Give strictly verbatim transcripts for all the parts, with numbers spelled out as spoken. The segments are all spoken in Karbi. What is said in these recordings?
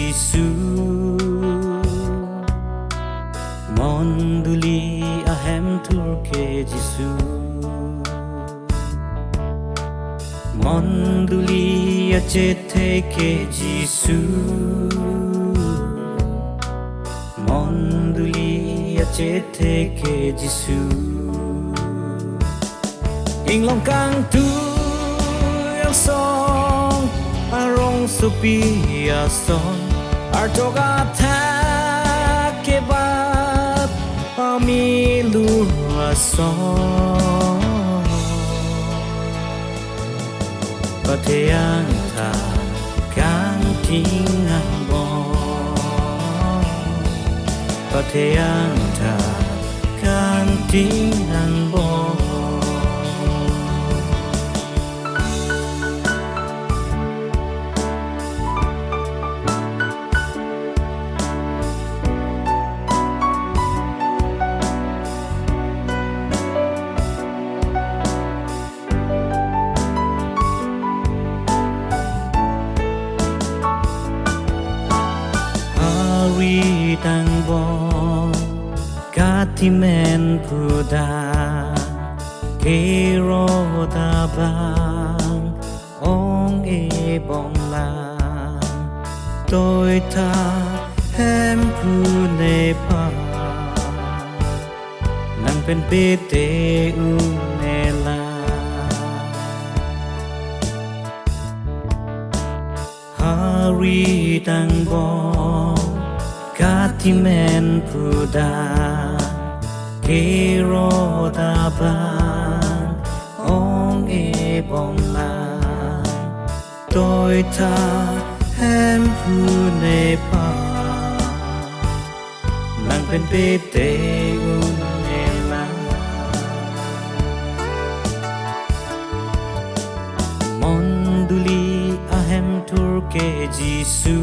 Jisu, mondoli ahem thur ke Jisu, mondoli achethe ke Jisu, mondoli achethe ke Jisu. Inglong kangtui asong, arongsopi asong, artok athak kebat amilur asong, pathe angthak kangting angbong, pathe angthak kangting angbong. Arit angbong katimen phuda, kerot abang ong-e bom lang, toitha Hemphu nephan nangpen pete un-e lang. Arit angbong katimen phuda, kerot abang ong-e bom lang, toitha Hemphu nephan nangpen pete un-e lang. Mondoli ahem thur ke Jisu,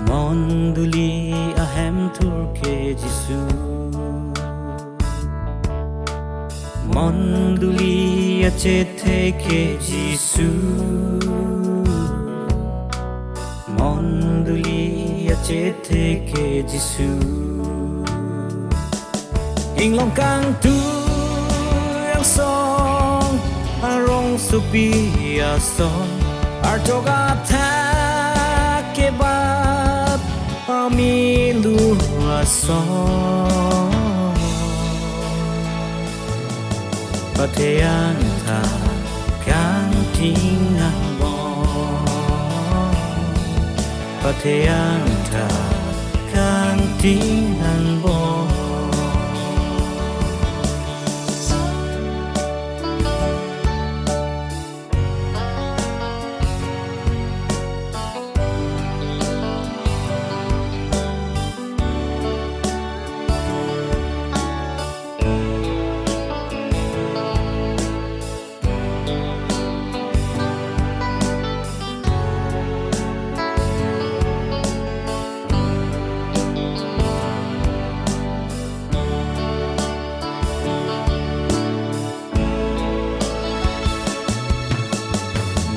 mondoli ahem thur ke Jisu, mondoli achethe ke Jisu, mondoli achethe ke Jisu. Inglong kangtui asong, arongsopi asong, artok athak kebat amilur asong, pathe angthak kangting angbong, pathe angthak kangting angbong.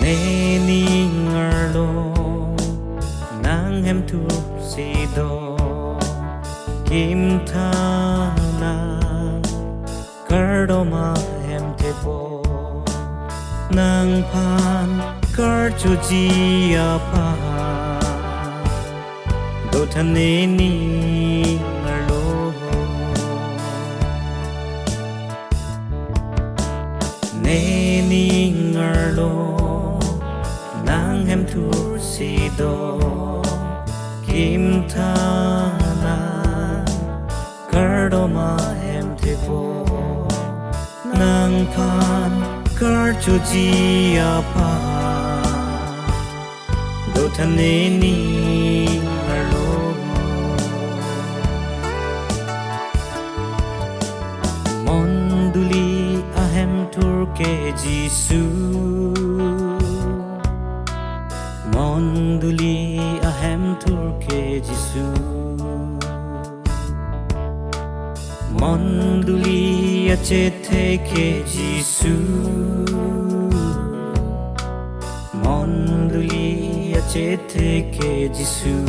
Ne ning arlo nang hem thursi do, kimtha nang kardom ahem thepo, nangphan karchoji aphan dotha ne ning arlo. Ne ning arlo nang hem thursi do, kimtha nang kardom ahem thepo, nangphan karchoji aphan dotha ne ning arlo. Mondoli ahem thur ke Jisu, mondoli ahem thur ke Jisu, mondoli achethe ke Jisu, mondoli chethe ke Jisu.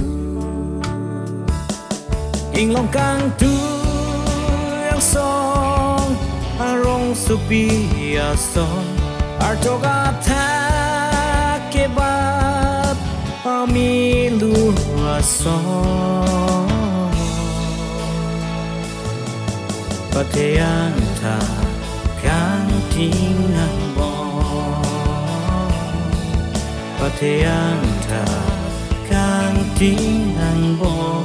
Inglong kangtui angsong arong sopi asong, artok athak kebap amilu asong, pathe angthak kangting angbong, pathe angthak kangting angbong.